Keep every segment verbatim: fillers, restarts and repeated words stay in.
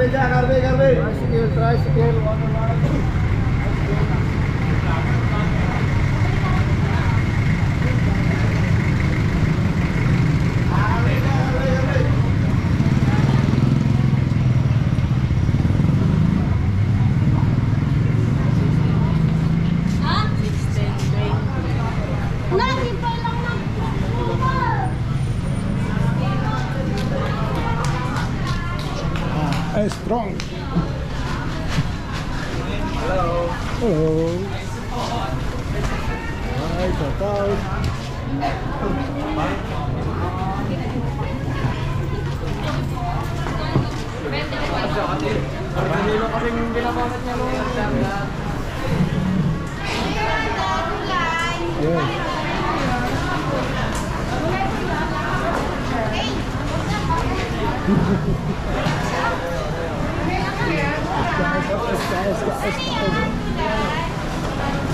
Tricycle, tricycle, one on one. Ah, eh, strong. Hello. Hello. Hi, shout out. Yes. Esta, esta, esta, esta, esta.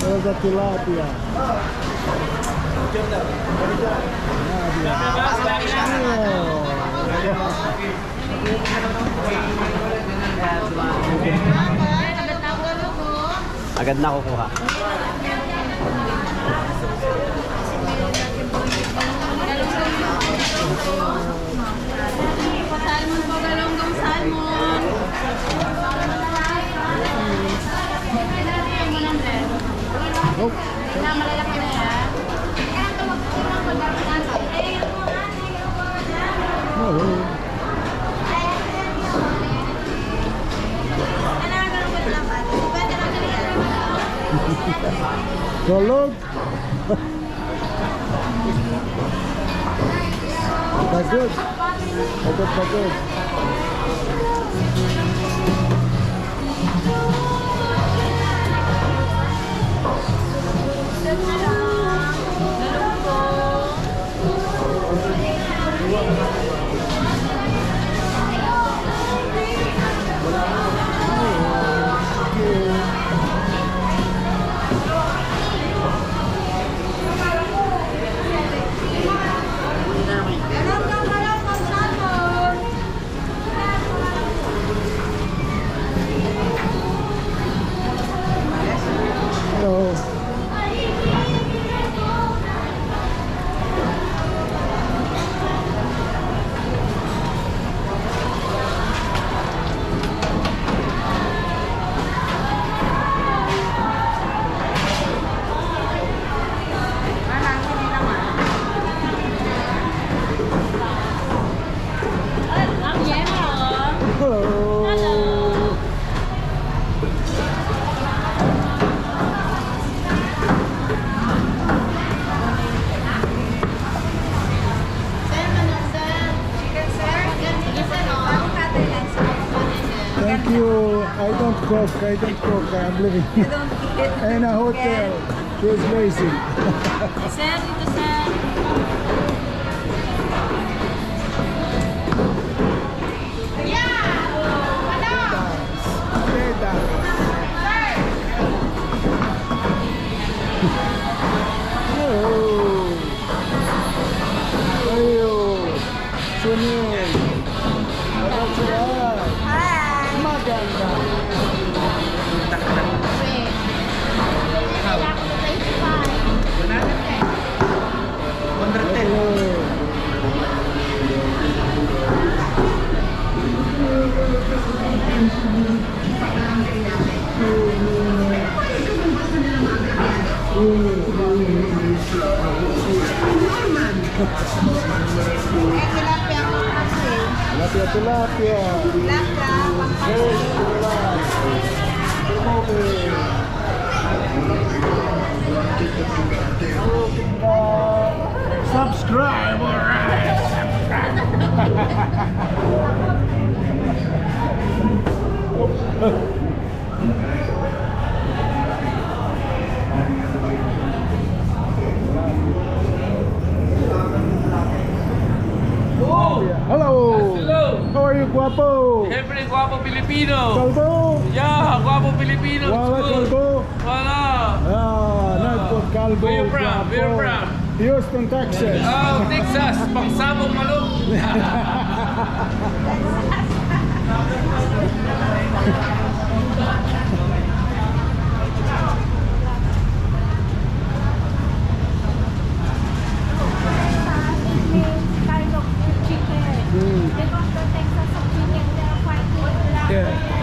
There's a tilapia. Tilapia. Oh. Agad nakukuha. Salmon po, galunggong salmon. Nope. Na malalaki na yan. Oo. Tulog. Pagod. Pagod, pagod. Hello. Hello. Thank you. I don't cook. I don't cook. I'm leaving. In a hotel. She's lazy. Sir, dito, sir. Hello. Ayo. Sunil. Hi. Maganda. Tilapia, tilapia. Tilapia, pampasi. Subscribe, alright. Hello. Hello. How are you, guapo? Siyempre, guapo Pilipino. Kalbo? Yeah, guapo Pilipino. Wala, good. Kalbo? Wala. Ah, not good, kalbo, guapo. Where you from? Where you from? Houston, Texas. Oh, Texas. Pangsabong manok. Yeah.